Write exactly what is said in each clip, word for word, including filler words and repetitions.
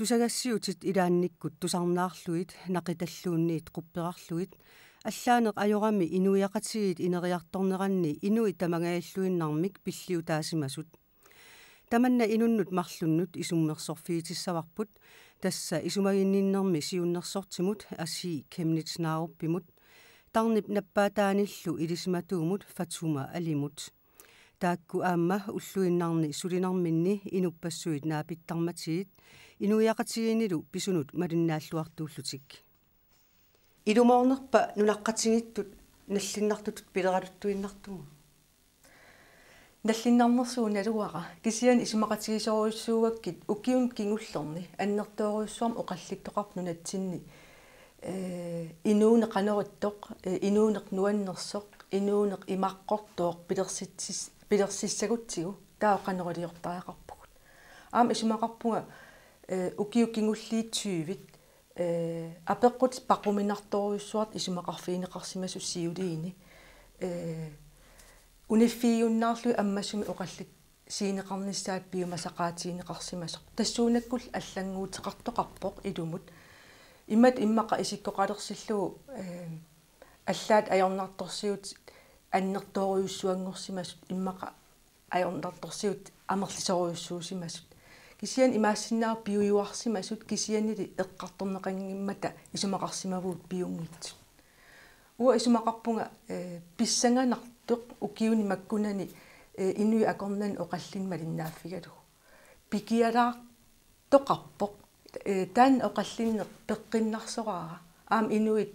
Tusagassiutit ilaannikkut tusarnaarlugit naqitalluunniit qupperarlugit allaaneq ajorami inuiaqatigiit ineriartorneranni inuit tamangajalluinnarmik pilliutaasimasut. Tamanna inunnut marlunnut isummersorfigitissavarput, tassa isumaginninnermi siunnersortimut Asii Chemnitz Narupimut, tarnip nappaataanillu ilisimatuumut Fatuma Alimut. Taakku aamma ulluinnarni sulinerminni inuppassuit naapittarmatigit inuiaqatigiinnilu pisunut malinnaalluartuullutik. Ilumoornerpa nunaqqatigiittut nallinnartutut pileraluttuinnartugut? Nallinnarnersugut naluara, kisianni isumaqatigisorujussuugakkit ukiuni kingullerni annertoorujussuarmik oqallittoqarpoq nunatsinni, ee, inuuneq qanoq ittoq, ee, inuuneq nuannersoq, inuuneq imaqqortoq pilersitsis-, pilersissagutsigu, taava qanoq iliortariaqarpugut. Aamma isumaqarpunga, ee, ukiut kingulliit tyvit, ee, apeqqutit paquminartorujussuartut isumaqarfigineqarsimasut siuliini, ee, uniffigiunnaarlugit ammasumik oqallissiineqarnissaat piumasaqaatigineqarsimasoq. Tassuunakkullu allannguuteqartoqarpoq ilumut. Imatut immaqa isikkoqalersillugu, ee, allaat ajornartorsiutit annertoorujussuanngorsimasut, immaqa ajornartorsiutit amerlisorujussuusimasut. Kisianni imaassinnaavoq piujuarsimasut kisiannili eqqartorneqanngimmata isumaqarsimavugut piunngitsut. Uanga isumaqarpunga, ee, pissanganartoq ukiuni makkunani, ee, inuit akornanni oqallinneq malinnaaffigalugu. Pikialaartoqarpoq, ee, taanna oqallinneq peqqinnarsoraara. Aamma inuit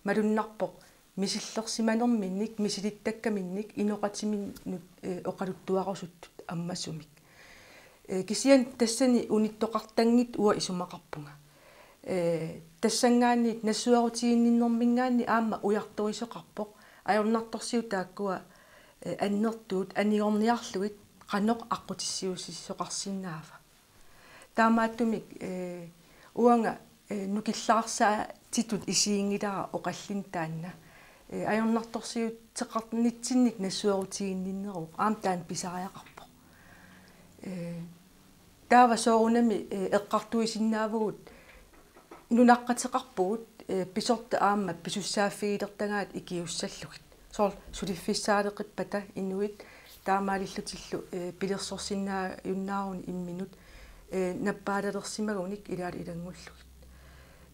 malunnarpoq misillersimanerminnik, misilittakkaminnik inoqatiminnut, ee, oqaluttuarusuttut ammasumik. Ee, kisianni tassani unittoqartanngitsoq uanga isumaqarpunga. Ee, tassanngaanniit nassuerutiginninnerminngaanniit aamma ujartorisoqarpoq. Ajornartorsiut taakkua, ee, annertuut anigorniarlugit qanoq aqqutissiuussisoqarsinnaava. Taamaattumik, ee, uanga, ee, nukillaarsaatitut isiginngilara oqallinneq taanna. Ee, ajornartorsiuteqarnitsinnik nassuerutiginninneruvoq, aamma taanna pisariaqarpoq. Ee, taava soorunami, ee, eqqartuisinnaavugut nunaqqateqarpugut, ee, pisortat aamma pisussaaffigilertagaat ikiussallugit. Soorlu suliffissaaleqippata inuit taamaalillutillu, ee, pilersorsinnaajunnaaruni imminut, ee, nappaalalersimagunik ilaalu ilanngullugit.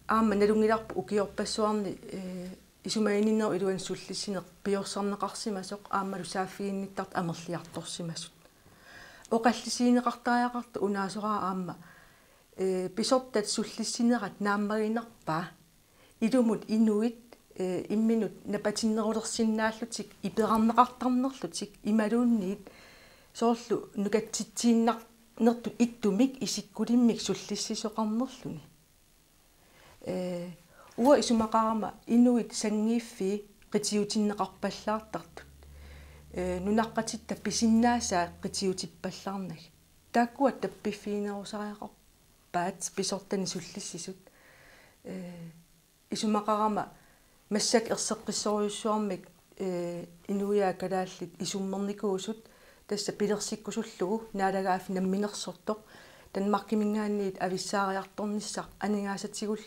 Aamma nalunngilarput ukiorpassuarni, ee, isumaginninnerup iluani sullissineq piorsarneqarsimasoq aammalu saaffiginnittartut amerliartorsimasut. Oqallisigineqartariaqartoq unaasoraara aamma, ee, pisortat sullissinerat naammaginerpaaq ilumut inuit, ee, imminut napatinnerulersinnaallutik, iperarneqartarnerlutik imaluunniit soorlu nukatsitsiinnarnertut ittumik isikkulimmik sullissisoqarnerluni. Ee, uanga isumaqarama inuit sanngiiffii qitiutinneqarpallaartartut. Ee, nunaqqatitta pisinnaasaat qitiutippallaarnagit. Taakkua tappiffiginerusariaqarpaat pisortani sullissisut. Ee, isumaqarama massakkut erseqqissorujussuarmik, ee, inuiaat kalaallit isummernikuusut tassa pilersikkusullugu naalagaaffik namminersortoq Danmarkiminngaanniit avissaariartornissaq aningaasatigullu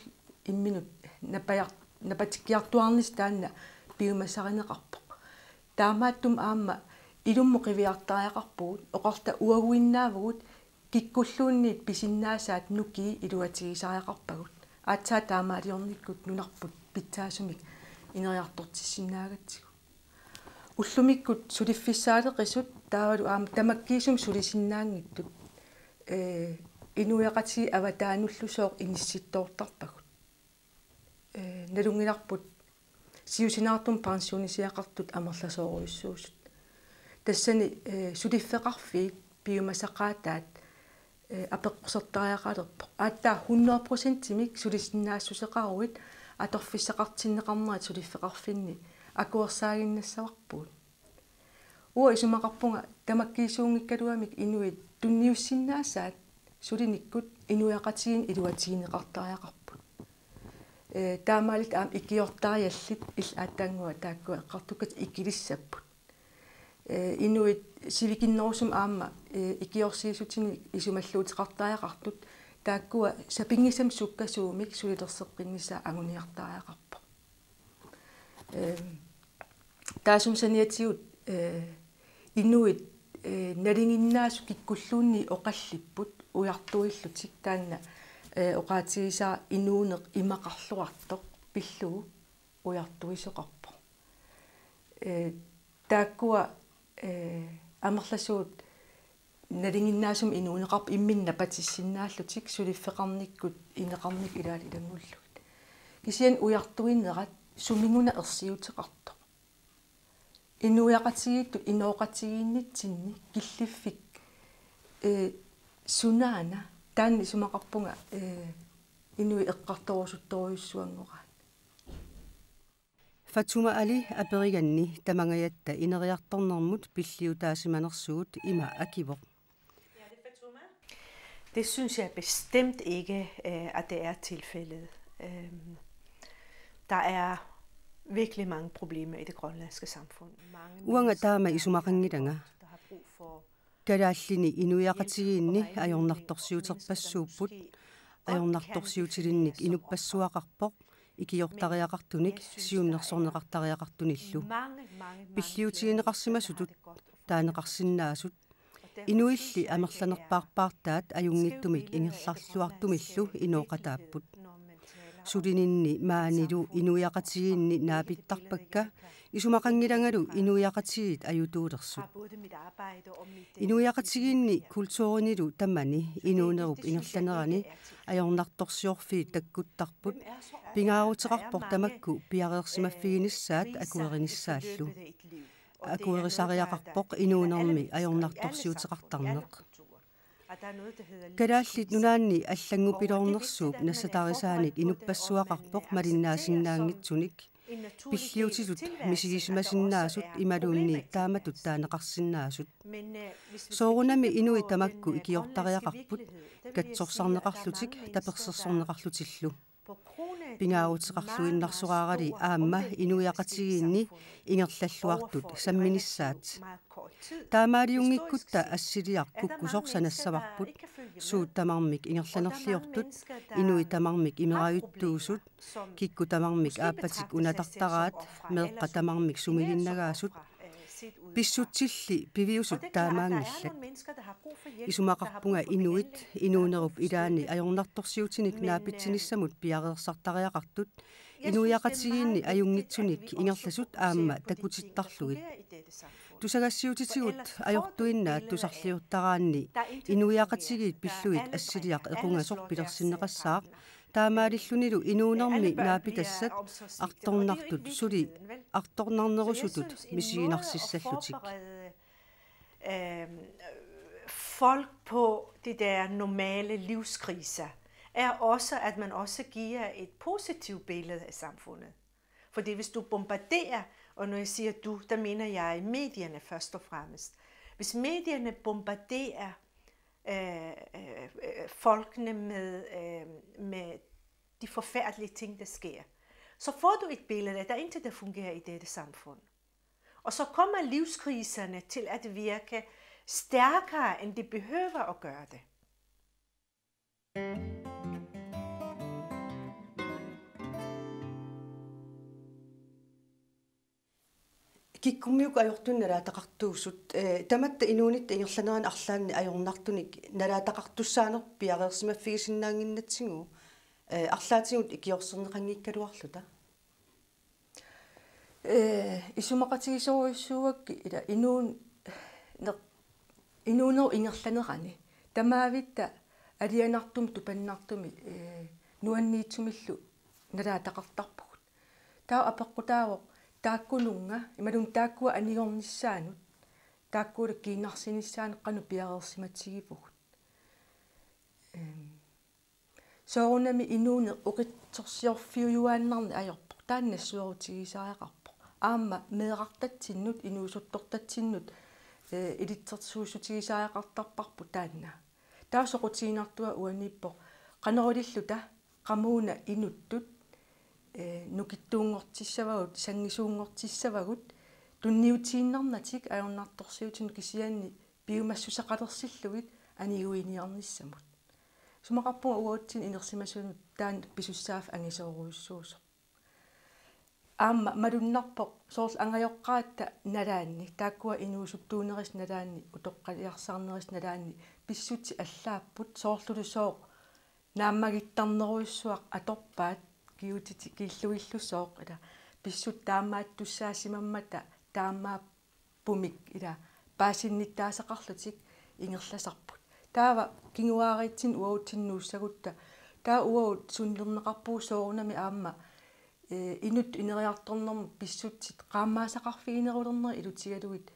imminut napajar-, napatikkiartuaarnissaq taanna piumasarineqarpoq. Taamaattumik aamma ilummut qiviartariaqarpugut, oqarta uaguinnaavugut kikkulluunniit pisinnaasaat nukii iluatigisariaqarpagut. Aatsaat taamaaliornikkut nunarput pitsaasumik ineriartortissinnaagatsigu. Ullumikkut suliffissaaleqisut taavalu aamma tamakkiisumik sulisinnaanngitsut, ee, inuiaqatigiit avataanullusooq inissittoortarpagut. Ee, nalunngilarput siusinaartumik pensionisiaqartut amerlasoorujussuusut. Tassani, ee, suliffeqarfiit piumasaqaataat, ee, apeqqusertariaqalerpoq. Aatsaat hundrede procentimik sulisinnaassuseqaruit atorfissaqartinneqarnerit suliffeqarfinni akuersaaginnassavarput. Uanga isumaqarpunga tamakkiisuunngikkaluamik inuit tunniussinnaasaat sulinikkut inuiaqatigiinni iluatigineqartariaqarput. Ee, taamaalillutik aamma ikiortariallit illit aatsaannguaq taakkua eqqartukkatit ikilissapput. Ee, inuit sivikinnerusumik aamma, ee, ikiorsiissutinik isumalluuteqartariaqartut Taakkua sapinngisamik sukkasuumik sulilerseqqinnissaa anguniartariaqarpoq. Ehm, taassuma saniatigut, eh, inuit, eh, nalinginnaasut kikkulluunniit oqallipput ujartuillutik, taanna, eh, oqaatigisaa inuuneq imaqarluartoq pillugu ujartuisoqarpoq. Eh, taakkua, eh, amerlasuut nalinginnaasumik inuuneqarput imminnut napatissinnaallutik suliffeqarnikkut ineqarnikkut ilaat ilanngullugit. Kisianni ujartuinerat suminnguuna ersiuteqartoq. Inuiaqatigiittut inooqatigiinnitsinni killiffik, eh, sunaana, taanna isumaqarpunga, eh, inuit eqqartorusuttorujussuanngoraat. Fatuma Ali aperiganni tamangajatta ineriartornermut pilliutaasimanersugut ima akivoq. Det synes jeg bestemt ikke, øh, at det er tilfældet. Øhm, der er virkelig mange problemer i det grønlandske samfund. Mange Uanga taama isumaqanngilanga. Kalaallini inuiaqatigiinni ajornartorsiuterpassuupput, ajornartorsiutilinnik inuppassuaqarpoq, ikiortariaqartunik siunnersorneqartariaqartunillu. Pilliutigineqarsimasutut taaneqarsinnaasut, inuilli amerlanerpaarpaartaat ajunngitsumik ingerlalluartumillu inooqataapput. Sulininni maanilu inuiaqatigiinni naapittarpakka, isumaqanngilangalu inuiaqatigiit ajutuulersut. Inuiaqatigiinni kulturinilu tamani inuunerup ingerlanerani ajornartorsiorfiit takkuttarput, pingaaruteqarpoq tamakku piareersimaffiginissaat akuerinissaallu. Akuerisariaqarpoq inuunermi ajornartorsiuteqartarneq. Kalaallit Nunaanni allanngupiloornersuup nassatarisaanik inuppassuaqarpoq malinnaasinnaanngitsunik, pilliutitut misigisimasinnaasut imaluunniit taamatut taaneqarsinnaasut. Soorunami inuit tamakku ikiortariaqarput, katsorsarneqarlutik tapersersorneqarlutillu. Pingaaruteqarluinnarsooraarali aamma inuiaqatigiinni ingerlalluartut samminissaat. Taamaaliunngikkutta assiliaq kukkusoq sanassavarput, suut tamarmik ingerlanerliortut, inuit tamarmik imerajuttuusut, kikkut tamarmik aappatik unatartaraat, meeqqat tamarmik sumiginnagaasut, pissutsilli piviusut taamaanngillat. Isumaqarpunga inuit inuunerup ilaani ajornartorsiutinik naapitsinissamut piareersartariaqartut inuiaqatigiinni ajunngitsunik ingerlasut aamma takutittarlugit. Tusagassiuutitigut ajortuinnaat tusarliortaraanni inuiaqatigiit pillugit assiliaq equngasoq pilersinneqassaaq, taamaalillunilu inuunermi naapitassat artornartut suli artornarnerusutut misiginarsissallutik. Øhm, folk på de der normale livskriser, er også, at man også giver et positivt billede af samfundet. Fordi hvis du bombarderer, og når jeg siger du, der mener jeg medierne først og fremmest. Hvis medierne bombarderer øh, øh, øh, folkene med, øh, med de forfærdelige ting, der sker, så får du et billede af, at der er intet, der fungerer i dette samfund. Og så kommer livskriserne til at virke stærkere, end de behøver at gøre det. Kikkummiukkut ajortunik nalaataqartuusut, eh, tamatta inuunitta ingerlanerani arlaanni ajornartunik nalaataqartussaaneq piareersimaffigisinnaannginnatsigu, eh, arlaatigut ikiorserneqanngikkaluarluta. Eh, isumaqatigisorujussuuakkit ila inuun-, neq-, inuunerup ingerlanerani tamaavitta alianartumik tupannartumik, eh, nuanniitsumillu nalaataqartarpugut. Taava apeqqutaavoq taakkununnga, imaluunniit taakkua anigornissaannut, taakkuulluni kiinnarsinissaannut qanoq piareersimatigivugut. Ehm, soorunami inuuneq oqitsorsiorfiujuaannarneq ajorpoq, taanna nassuerutigisariaqarpoq. Aamma meerartatsinnut, inuusuttortatsinnut, eh, ilitsersuussutigisariaqartarparput taanna. Taava soqutiginartua uaniippoq, qanoq ililluta qamuuna inuttut, eh, nukittuunngortissavagut, sanngisuunngortissavagut, tunniutiinnarnatik ajornartorsiutinut kisianni piumassuseqalersillugit aniguiniarnissamut. Isumaqarpunga uatsinnut inersimasunut taanna pisussaaffik angisoorujussuusoq. Aamma malunnarpoq soorlu angajoqqaata nalaanni, taakkua inuusuttuunerisa nalaanni, utoqqaliarsaarnerisa nalaanni, pissutsit allaapput, soorlulusooq naammagittarnerujussuaq atorpaat, kiutit kiillugillusooq, ila pissutsit taamaattussaasimammata taamaappumik ila paasinnittaasaqarlutik ingerlasarput. Taava kinguaariitsinnut uatsinnut nuussagutta, taava uagut sunnerneqarpugut soorunami aamma, ee, inuttut ineriartornermut pissutsit qaammaasaqarfiginerulernerit ilutigalugit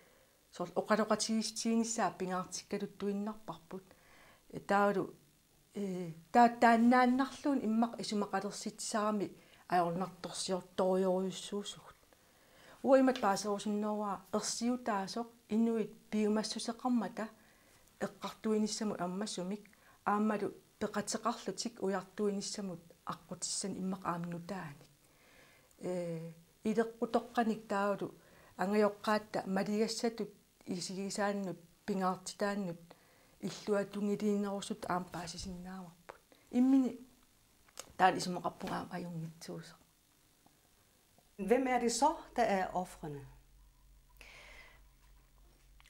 soorlu oqaloqatigiissutiginissaat pingaartikkaluttuinnarparput. Ee, taavalu, ee, taa-, taannaannarluunniit immaqa isumaqalersitsisarami ajornartorsiortorujorujussuusugut. Uanga imatut paaserusunneruara ersiutaasoq inuit piumassuseqarmata eqqartuinissamut ammasumik aammalu peqateqarlutik ujartuinissamut aqqutissanik immaqa aamma nutaanik. Ee, ileqqutoqqanik taavalu angajoqqaata maligassatut isigisaannut pingaartitaannut illuatungiliinerusutut aamma paasisinnaavarput. Imminut taanna isumaqarpunga aamma ajunngitsuusoq. Hvem er det så, der er ofrene?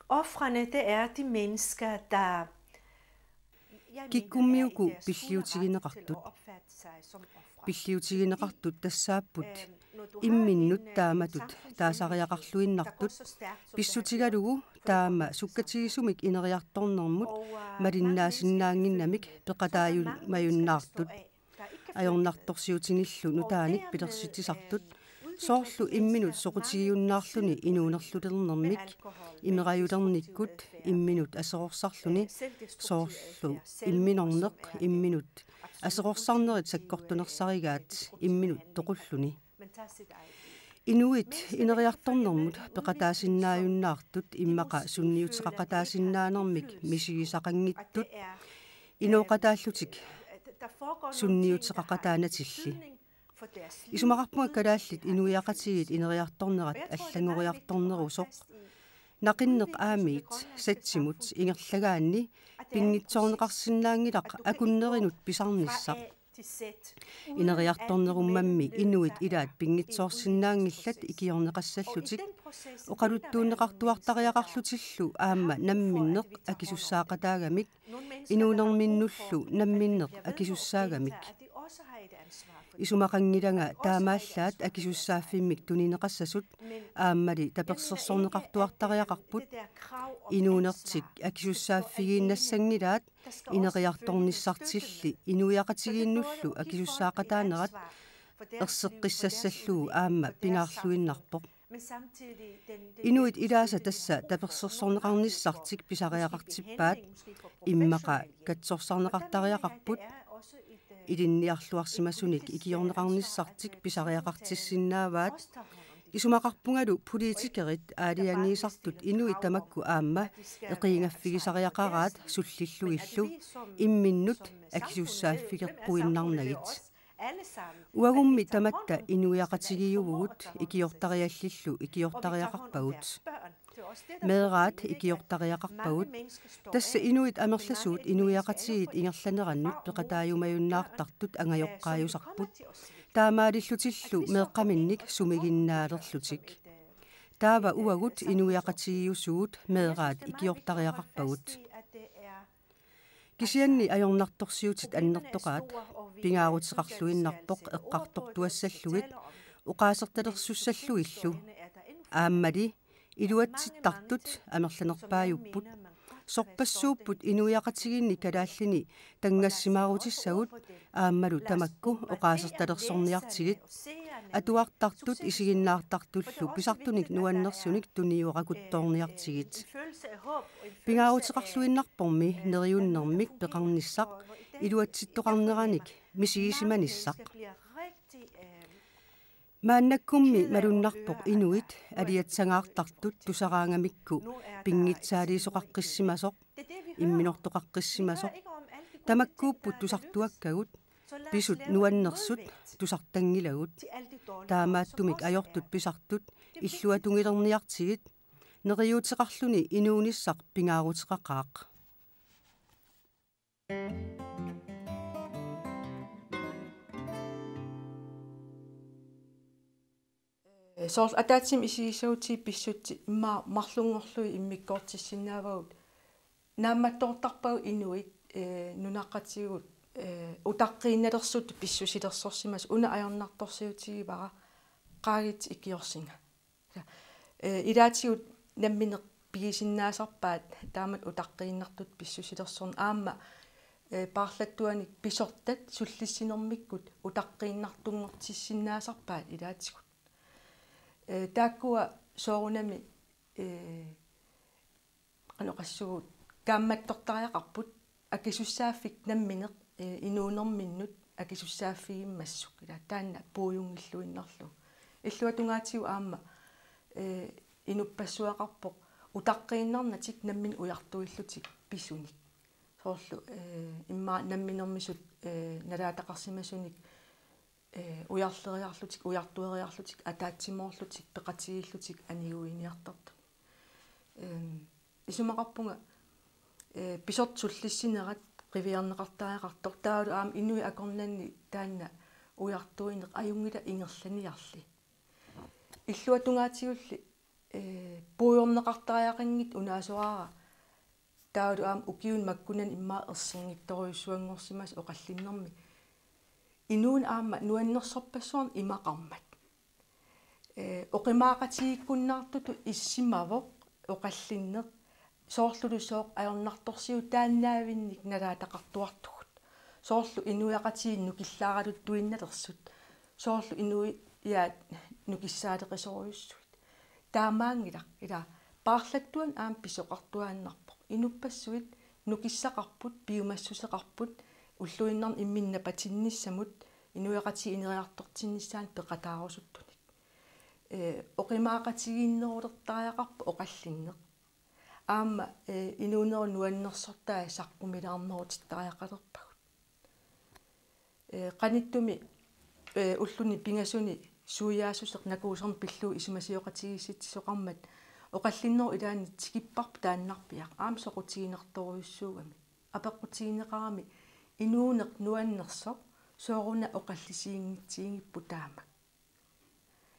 Ofrene, det er de mennesker, der Kikkummiuku pilliutigineqartut. Pilliutigineqartut tassaapput imminnut taamatut taasariaqarluinnartut, pissutigalugu taama sukkatigisumik ineriartornermut malinnaasinnaannginnamik peqataajumajunnaartut. Ajornartorsiutinillu nutaanik pilersitsisartut, soorlu imminut soqutigiunnaarluni inuunerlulernermik, imerajulernikkut imminut aserorsarluni, soorlu imminorneq imminut aserorsarnerit sakkortunersarigaat imminut toqulluni. Inuit ineriartornermut peqataasinnaajunnaartut immaqa sunniuteqaqataasinnaanermik misigisaqanngitsut inooqataallutik sunniuteqaqataanatilli. Isumaqarpunga kalaallit inuiaqatigiit ineriartornerat allanngoriartornerusoq. Naqinneq aammiit satsimut ingerlagaanni pinngitsoorneqarsinnaanngilaq akunnerinut pisarnissaq. Ineriartornerummammi inuit ilaat pinngitsoorsinnaanngillat ikiorneqassallutik, oqaluttuunneqartuartariaqarlutillu aamma namminneq akisussaaqataagamik, inuunerminnullu namminneq akisussaagamik. Isumaqanngilanga taamaallaat akisussaaffimmik tunineqassasut, aammali tapersersorneqartuartariaqarput, inuunertik akisussaaffigiinnassanngilaat ineriartornissartilli inuiaqatigiinnullu akisussaaqataanerat erseqqissassallugu aamma pingaarluinnarpoq. Inuit ilaasa tassa tapersersorneqarnissartik pisariaqartippaat, immaqa katsorsarneqartariaqarput, ilinniarluarsimasunik ikiorneqarnissartik pisariaqartissinnaavaat, isumaqarpungalu politikerit aalajangiisartut inuit tamakku aamma eqiingaffigisariaqaraat sullillugillu imminnut akisussaaffigeqquinnarnagit. Uagummi tamatta inuiaqatigiiuvugut, ikiortariallillu ikiortariaqarpagut. Meeraat ikiortariaqarpagut. Tassa inuit amerlasuut inuiaqatigiit ingerlanerannut peqataajumajunnaartartut angajoqqaajusarput. Taamaalillutillu meeqqaminnik sumiginnaalerlutik. Taava uagut inuiaqatigiiusugut meeraat ikiortariaqarpagut. Kisianni ajornartorsiutit annertoqaat, pingaaruteqarluinnarpoq eqqartortuassallugit oqaasertalersussallugillu. Aammali iluatsittartut amerlanerpaajupput. Sorpassuupput inuiaqatigiinni kalaallini tanngassimaarutissagut aammalu tamakku oqaasertalersorniartigit. Atuartartut isiginnaartartullu pisartunik nuannersunik tunioqqakuttoorniartigit. Pingaaruteqarluinnarpormi neriunnermik peqarnissaq iluatsittoqarneranik misigisimanissaq. Maannakkummi malunnarpoq inuit aliatsangaartartut tusaraangamikku pinngitsaaliisoqaqqissimasoq, imminortoqaqqissimasoq. Tamakkuupput tusartuakkagut, pisut nuannersut tusartanngilagut. Taamaattumik ajortut pisartut illuatungilerniartigit, neriuuteqarluni inuunissaq pingaaruteqaqaaq. Soorlu ataatsimik isigissagutsigu pissutsit immaqa marlunngorlugit immikkoortissinnaavagut. Naammattoortarpagut inuit, eh, nunaqqatigut, eh, utaqqiinnalersuttut pissusilersorsimasut, una ajornartorsiutigivara qaagit ikiorsinga. Eh, ilaatigut nammineq pigisinnaasarpaat taamatut utaqqiinnartutut pissusilersorneq aamma, eh, paarlattuanik pisortat sullissinermikkut utaqqiinnartunngortissinnaasarpaat ilaatigut. Eh, taakkua soorunami, eh, qanoq oqassuunga kaammattortariaqarput akisussaaffik nammineq, eh, inuunerminnut akisussaaffigimmassuk ila taanna puujunngilluinnarlugu. Illuatungaatigut aamma, eh, inuppassuaqarpoq utaqqiinnarnatik nammineq ujartuillutik pisunik. Soorlu, eh, immaqa namminermisut, eh, nalaataqarsimasunik eh, ujarleriarlutik, ujartueriarlutik, ataatsimoorlutik, peqatigiillutik aniguiniartartut. Ehm, isumaqarpunga, eh, pisortat sullissinerat qiviarneqartariaqartoq, taavalu aamma inuit akornanni taanna ujartuineq ajunngilaq ingerlaniarli. Illuatungaatigulli, eh, puigorneqartariaqanngitsoq unaasoraara, taavalu aamma ukiuni makkunani immaqa ersinngitsorujussuanngorsimasoq oqallinnermi. Inuuneq aamma nuannersorpassuarnik imaqarmat. Eh, oqimaaqatigiikkunnaartutut issimavoq oqallinneq. Soorlulusooq ajornartorsiutaannaavinnik nalaataqartuartugut. Soorlu inuiaqatigiit nukillaaraluttuinnalersut. Soorlu inuiaat nukissaaleqisorujussuit. Taamaanngilaq, ila paarlattuani aamma pisoqartuaannarpoq. Inuppassuit nukissaqarput, piumassuseqarput, ulluinnarni imminut napatinnissamut, inuiaqatigiit ineriartortinnissaannut peqataarusuttunik. Eh, oqimaaqatigiinnerulertariaqarpoq oqallinneq. Aamma, eh, inuunerup nuannersortai saqqumilaarnerutittariaqalerpagut. Eh, qanittumi, eh, ulluni pingasuni suiaassuseq nakuusermi pillugu isumasioqatigiissitsisoqarmat oqallinnerup ilaanni tikipparput taannarpiaq aamma soqutiginartorujussuugami. Apeqqutigineqarami inuuneq nuannersoq sooruna oqallisiginngitsigigipput taama.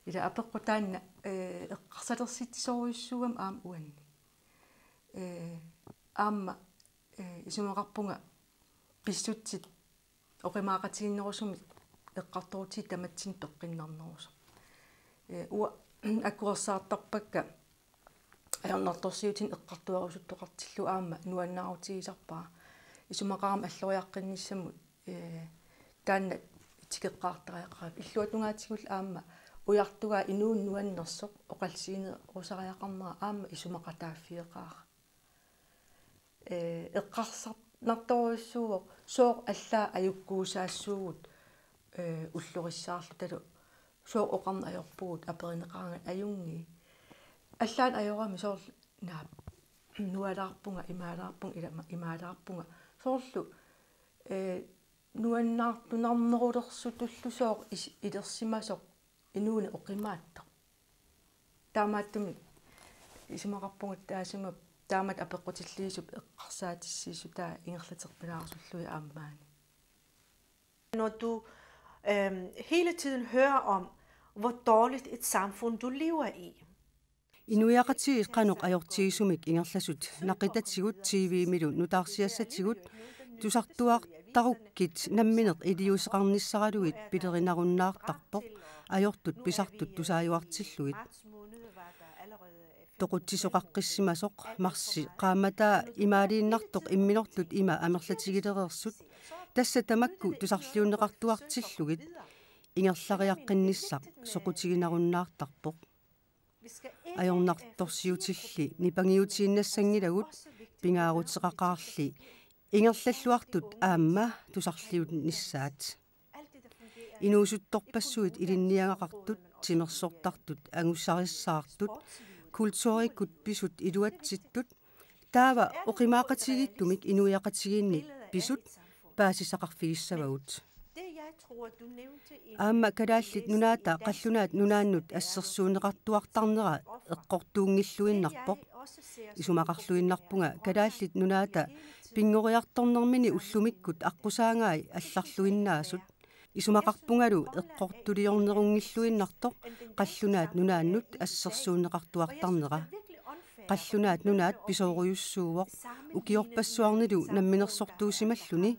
Ila apeqqut taanna, eh, eqqarsalersitsisorujussuugami aamma uanni. Eh, aamma, eh, isumaqarpunga pissutsit oqimaaqatigiinnerusumik eqqartorutsigit tamatsinnut peqqinnarnerusoq. Eh, uanga akuersaartarpakka ajornartorsiutinik eqqartuerusuttoqartillugu aamma nuannaarutigisarpara. Isumaqarama alloriaqqinnissamut, eh, taanna tikeqqaartariaqarami. Illuatungaatigullu aamma ujartugaa inuuneq nuannersoq oqallisiginerusariaqarnera aamma isumaqataaffigeqaara. Eh, eqqarsarnartorujussuuvoq sooq allaat ajukkuusaassuugut, eh, ullorissaarlutalu sooq oqarneq ajorpugut aperineqaraangat ajunngii. Allaat ajorami soorlu naap nualaarpunga, imaalaarpunga, ilama-, imaalaarpunga. Soorlu, eh, nuannaartunarnerulersutullu sooq is-, ilersimasoq inuuneq oqimaatsoq. Taamaattumik isumaqarpunga taassuma taamatut apeqqutilliisup eqqarsaatissiissutaa ingerlateqqilaarusullugit aamma maani. Når du øhm, hele tiden hører om, hvor dårligt et samfund du lever i. Inuiaqatigiit qanoq ajortigisumik ingerlasut naqitatigut T V-milu nutaarsiassatigut tusartuartarukkit nammineq iliuuseqarnissaralugit pilerinarunnaartarpoq ajortut pisartut tusaajuartillugit. Toqutsisoqaqqissimasoq marsip qaammataa imaaliinnartoq imminortut ima amerlatigilereersut, tassa tamakku tusarliunneqartuartillugit ingerlariaqqinnissaq soqutiginarunnaartarpoq. Ajornartorsiutilli nipangiutiinnassanngilagut pingaaruteqaqaarli ingerlalluartut aamma tusarliunnissaat. Inuusuttorpassuit ilinniagaqartut, timersortartut, angussarissaartut, kulturikkut pisut iluatsittut, taava oqimaaqatigiittumik inuiaqatigiinni pisut paasisaqarfigissavagut. Aamma Kalaallit Nunaata qallunaat nunaannut assersuunneqartuartarnera eqqortuunngilluinnarpoq. Isumaqarluinnarpunga Kalaallit Nunaata pinngoriartornermini ullumikkut aqqusaangai allarluinnaasut. Isumaqarpungalu eqqortuliornerunngilluinnartoq Qallunaat Nunaannut assersuunneqartuartarnera. Qallunaat Nunaat pisoorujussuuvoq ukiorpassuarnilu namminersortuusimalluni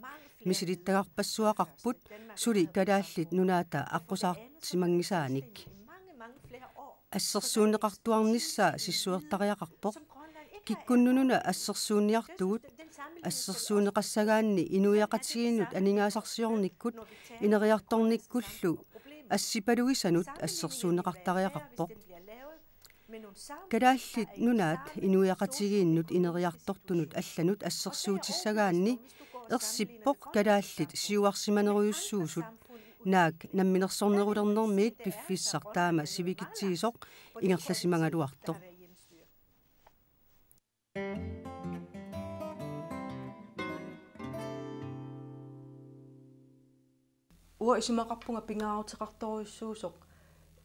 misilittagarpassuaqarput suli Kalaallit Nunaata aqqusaarsimanngisaanik. Assersuunneqartuarnissaa sissuertariaqarpoq. Kikkunnununa assersuunniartugut, assersuunneqassagaanni inuiaqatigiinnut aningaasarsiornikkut ineriartornikkullu assipalugisanut assersuunneqartariaqarpoq. Kalaallit Nunaat inuiaqatigiinnut ineriartortunut allanut assersuutissagaanni ersippoq kalaallit siuarsimanerujussuusut, naak namminersornerulernermiit piffissaq taama sivikitsigisoq ingerlasimagaluartoq. Uanga isumaqarpunga pingaaruteqartorujussuusoq,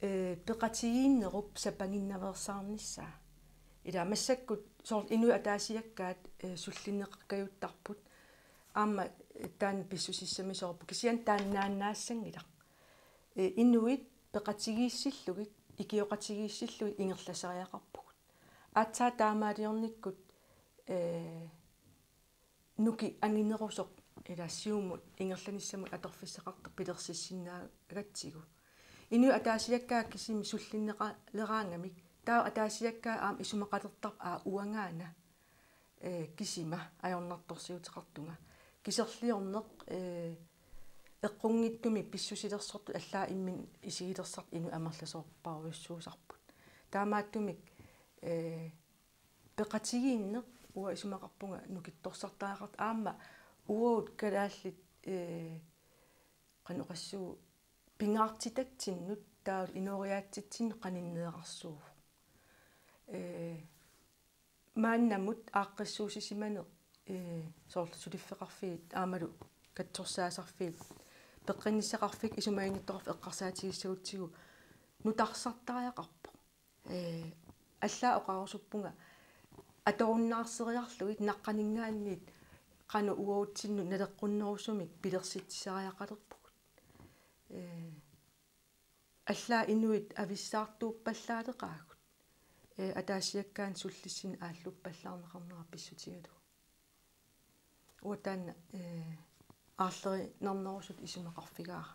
ee, peqatigiinnerup sapanginnaveersaarnissaa. Ila massakkut soorlu inuit ataasiakkaat, ee, sullinneqakkajuttarput. Aamma, ee, taanna pissusissamisoorpoq. Kisianni taannaannaassanngilaq. Ee, inuit peqatigiissillugit, ikioqatigiissillugit ingerlasariaqarpugut. Aatsaat taamaaliornikkut, ee, nuki anginerusoq ila siumut ingerlanissamut atorfissaqartoq pilersissinnaagatsigit. Inuit ataasiakkaat kisimi sullinneqaleraangamik, taava ataasiakkaat aamma isumaqalertarput, aa, uangaana, ee, kisima ajornartorsiuteqartunga. Kiserliorneq, ee, eqqunngitsumik pissusilersortut allaat imminnut isigilersartut inuit amerlasoorparujussuusarput. Taamaattumik, ee, peqatigiinneq uanga isumaqarpunga nukittorsartariaqartoq aamma uagut kalaallit, ee, qanoq oqassuunga pingaartitatsinnut taavalu inooriaatsitsinnut qaninneerarsuuvoq. Ee, maannamut aaqqissuussisimaneq, ee, soorlu suliffeqarfiit aammalu katsorsaasarfiit peqqinnissaqarfiit isumaginnittoqarfiit eqqarsaatigissagutsigu nutarsartariaqarpoq. Ee, allaat oqarusuppunga atorunnaarseriarlugit naqqaninngaanniit qanoq uagutsinnut naleqqunnerusumik pilersitsisariaqalerpugut. Ee, allaat inuit avissaartuuppallaaleqaagut. Ee, ataasiakkaanni sullissineq aalluppallaarneqarnera pissutigalugu. Uanga taanna, ee, aarlerinarnerusutut isumaqarfigaara.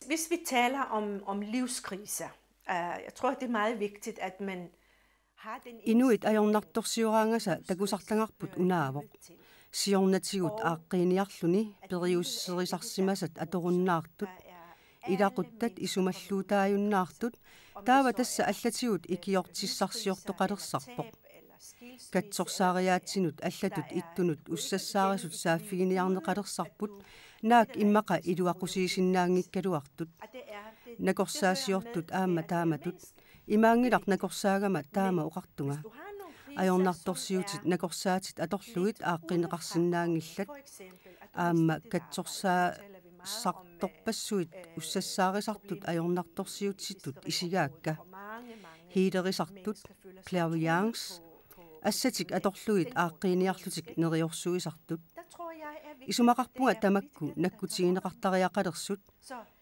Hvis vi taler om, om livskriser, øh, jeg tror, det er meget vigtigt, at man har den Inuit ajornartorsioraangasa takusartagarput unaavoq. Siornatigut aaqqiiniarluni periuserisarsimasat atorunnaartut, ilaquttat isumalluutaajunnaartut, taava tassa allatigut ikiortissarsiortoqalersarpoq. Katsorsaariaatsinut allatut ittunut ussassaarisut saaffiginiarneqalersarput, naak immaqa iluaqusiisinnaanngikkaluartut. Nakorsaasiortut aamma taamatut. Imaanngilaq nakorsaagama taama oqartunga. Ajornartorsiutit nakorsaatit atorlugit aaqqineqarsinnaanngillat. Aamma katsorsaasartorpassuit ussassaarisartut ajornartorsiutitut isigaakka. Healerisartut, clairvoyance, assatik atorlugit aaqqiiniarlutik neriorsuisartut. Isumaqarpunga tamakku nakkutigineqartariaqalersut,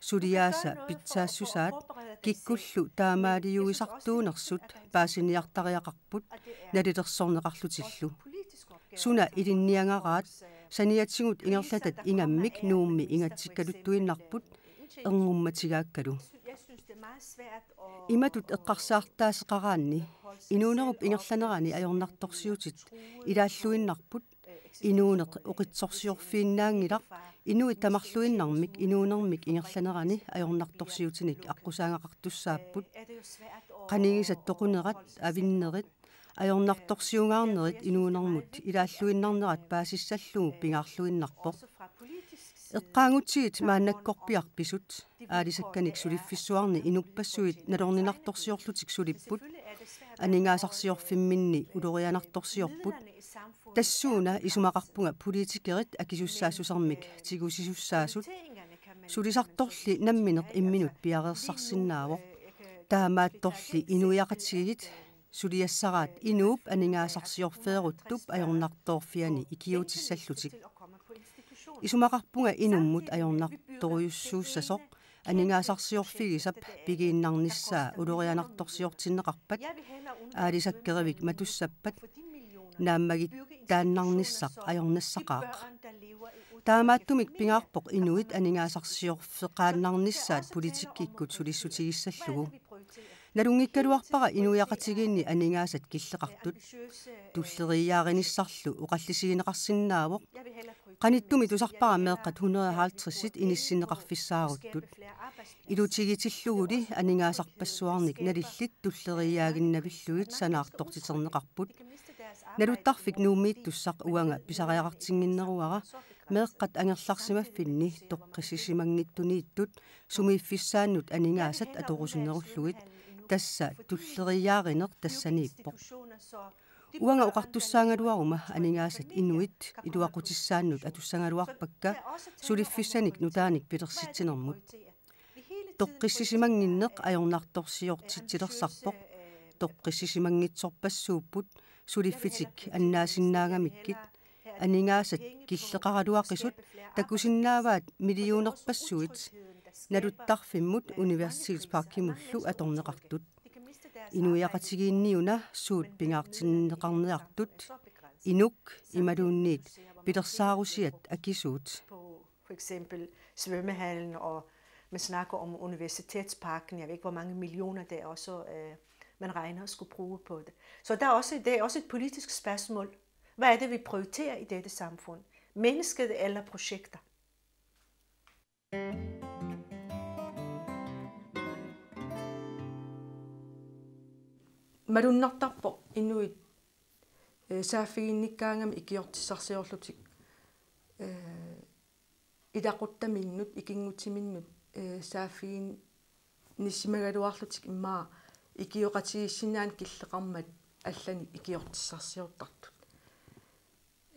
suliaasa pitsaassusaat, kikkullu taamaaliuisartuunersut paasiniartariaqarput nalilersorneqarlutillu. Suna ilinniagaraat, saniatigut ingerlatat ingammik Nuummi ingatsikkaluttuinnarput, ernummatigaakkalu. Imatut eqqarsaartaaseqaraanni, inuunerup ingerlanerani ajornartorsiutit ilaalluinnarput, inuuneq oqitsorsiorfiinnaanngilaq, inuit tamarluinnarmik inuunermik ingerlanerani ajornartorsiutinik aqqusaagaqartussaapput. Qanigisat toqunerat, avinnerit, ajornartorsiungaarnerit inuunermut ilaalluinnarnerat paasissallugu pingaarluinnarpoq. Eqqaagutsigit maannakkorpiaq pisut, aalisakkanik suliffissuarni inuppassuit nalorninartorsiorlutik sulipput, aningaasarsiorfimminni ulorianartorsiorput. Tassuuna isumaqarpunga politikerit akisussaassusermik tigusisussaasut. Sulisartorli nammineq imminut piareersarsinnaavoq. Taamaattorli inuiaqatigiit suliassaraat inuup aningaasarsiorfeeruttup ajornartoorfiani ikiuutissallutik. Isumaqarpunga inummut ajornar-, atortorujussuussasoq aningaasarsiorfigisap pigiinnarnissaa ulorianartorsiortinneqarpat aalisakkerivik matussappat naammagittaannarnissaq ajornassaqaaq. Taamaattumik pingaarpoq inuit aningaasarsiorfeqaannarnissaat politikkikkut sulissutigissallugu. Nalunngikkaluarpara inuiaqatigiinni aningaasat killeqartut. Tulleriiaarinissarlu oqallisigineqarsinnaavoq. Qanittumi tusarpara meeqqat hundrede og halvtreds inissinneqarfissaaruttut. Ilutigitilluguli aningaasarpassuarnik nalillit tulleriiaaginnavillugit sanaartortiterneqarput. Naluttarfik Nuummiittussaq uanga pisariaqartinnginneruara meeqqat angerlarsimaffinni toqqissisimanngitsuniittut sumiiffissaannut aningaasat atorusunnerullugit, tassa tulleriiaarineq tassaniippoq. Uanga oqartussaagaluaruma aningaasat inuit iluaqutissaannut atussagaluarpakka suliffissanik nutaanik pilersitsinermut. Toqqissisimannginneq ajornartorsiortitsilersarpoq. Toqqissisimanngitsorpassuupput suliffitik annaasinnaagamikkit. Aningaasat killeqaraluaqisut takusinnaavaat millionerpassuit naluttarfimmut universitetsparkimullu atorneqartut. Inuiaqatigiinniuna suut pingaartinneqarniartut, inuk imaluunniit pilersaarusiat akisuut. På for eksempel svømmehallen, og man snakker om Universitetsparken. Jeg ved ikke, hvor mange millioner det er også, øh, man regner at skulle bruge på det. Så der er også, det er også et politisk spørgsmål. Hvad er det, vi prioriterer i dette samfund? Mennesket eller projekter? Malunnartarpoq inuit, øh, saaffiginnikkaangamik ikiortissarsiorlutik, øh, ilaquttaminnut ikinngutiminnut, øh, saaffiginnissimagaluarlutik immaqa ikioqatigiissinnaaneq killeqarmat allanik ikiortissarsiortartut.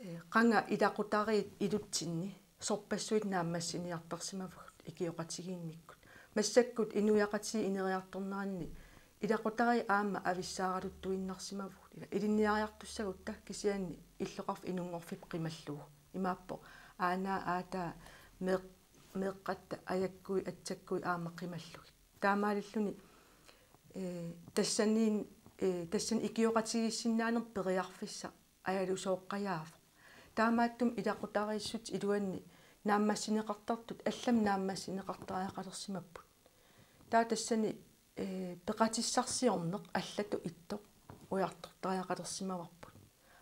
Øh, qanga ilaqutariit ilutsinni sorpassuit naammassiniartarsimavugut ikioqatigiinnikkut. Massakkut inuiaqatigiit ineriartorneranni ilaqutariit aamma avissaaraluttuinnarsimavugut. Ila ilinniariartussagutta kisianni illoqarfik inunngorfik qimallugu. Imaappoq aanaa aataa meeq-, meeqqatta ajakkui atsakkuit aamma qimallugit. Taamaalilluni, øh, tassaniin, øh, tassani ikioqatigiissinnaanermut periarfissaq ajalusooqqajaavoq. Taamaattumik ilaqutariissut iluanni naammassineqartartut allamik naammassineqartariaqalersimapput. Taava tassani, øh, peqatissarsiorneq allatut ittoq ujartortariaqalersimavarput.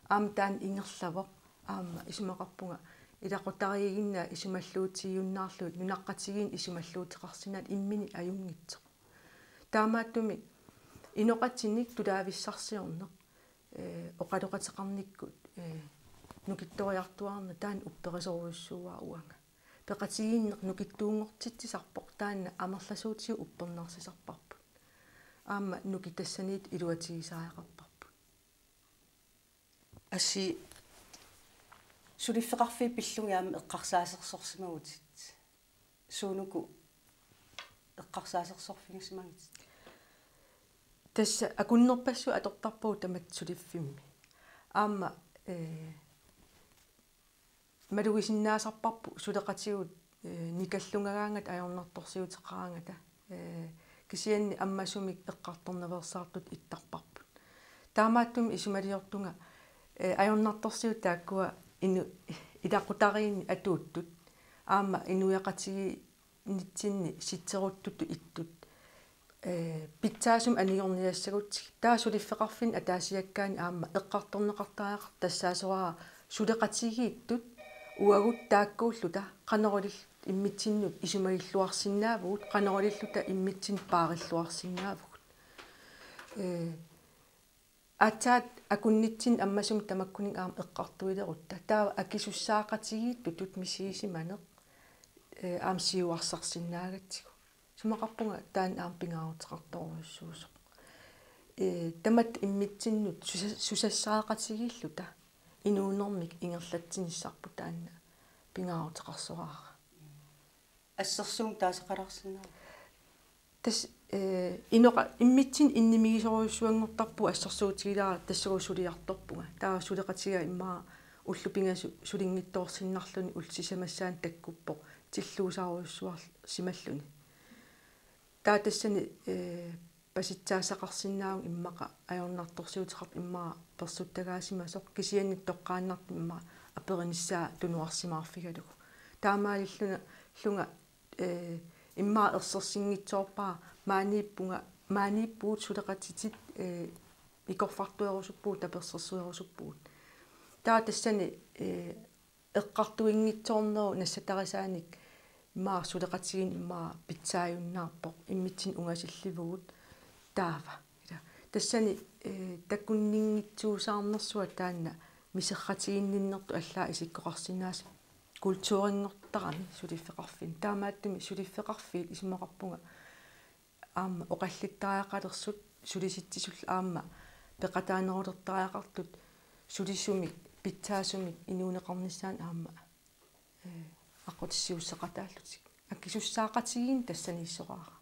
Aamma taanna ingerlavoq, aamma isumaqarpunga ilaqutariiginnaat isumalluutigiunnaarlugit nunaqqatigiinni isumalluuteqarsinnaanera imminut ajunngitsoq. Taamaattumik inoqatinik tulaavissarsiorneq, øh, oqaloqateqarnikkut, øh, nukittoriartuaarneq taanna upperisorujussuuara uanga. Peqatigiinneq nukittuunngortitsisarpoq, taanna amerlasuutigut uppernarsisarparput. Aamma nukitassaniittut iluatigisariaqarparput. Assi, suliffeqarfiit pillugit aamma eqqarsaasersorsimavutit. Suunuku eqqarsaasersorfigisimagitit? Tassa akunnerpassuit atortarpagut tamatta suliffimmi. Aamma, øh, malugisinnaasarparput suleqatigut, øh, nikallungagaangata ajornartorsiuteqaraangata, øh, kisianni ammasumik eqqartornaveersaartutut ittarparput. Taamaattumik isumaliortunga, øh, ajornartorsiut taakkua inu-, ilaqutariinni atuuttut aamma inuiaqatigiinnitsinni sitseruttutut ittut, øh, pitsaasumik anigorniassagutsigit. Taava suliffeqarfinni ataasiakkaani aamma eqqartorneqartariaqartoq tassaasoraara suleqatigiittut uagut taakkuulluta qanoq ililluta immitsinnut isumagilluarsinnaavugut, qanoq ililluta immitsinnut paarilluarsinnaavugut. Øh, aatsaat akunnitsinni ammasumik tamakkuninnga aamma eqqartuilerutta. Taava akisussaaqatigiittutut misigisimaneq, øh, aamma siuarsarsinnaagatsigu. Isumaqarpunga taanna aamma pingaaruteqartorujussuusoq. Øh, tamatta immitsinnut susa-, susassaaqatigiilluta inuunermik ingerlatsinissarput taanna pingaaruteqarsoraara. Assersuut taasaqalaarsinnaava? Tassa, øh, inoqa-, immitsinnut innimigisorujussuanngortarpugut, assersuutigilaarlugu tassagu suliartorpunga. Taava suleqatiga immaqa ullut pingasut sulinngitsoorsinnarluni ullut sisamassaanni takkuppoq. tilluusarujussuarsimalluni. Taava tassani, eh, pasitsaassaqarsinnaavunga immaqa ajornartorsiuteqartoq immaqa persuttagaasimasoq kisianni toqqaannartumik immaqa aperinissaa tunuarsimaarfigalugu. Taamaalillunga, -llunga, eh, immaqa ersersinngitsoorpara maaniippunga, maaniippugut suleqatitit, eh, ikorfartuerusuppugut, tapersersuerusuppugut. Taava tassani, eh, eqqartuinngitsoornerup nassatarisaanik immaqa suleqatigiinni immaqa pitsaajunnaarpoq, immitsinnut ungasillivugut taava. Ila. Tassani, eh, takunninngitsuusaarnersuaq taanna miserratiginninnertut allaat isikkoqarsinnaasut kulturinngortarami suliffeqarfinni. Taamaattumik suliffeqarfiit isumaqarpunga aamma oqallittariaqalersut, sulisitsisut aamma peqataanerulertariaqartut, sulisumik pitsaasumik inuuneqarnissaanut aamma, eh, aqqutissiuusseqataallutik. Akisussaaqatigiinneq tassaniissoraara.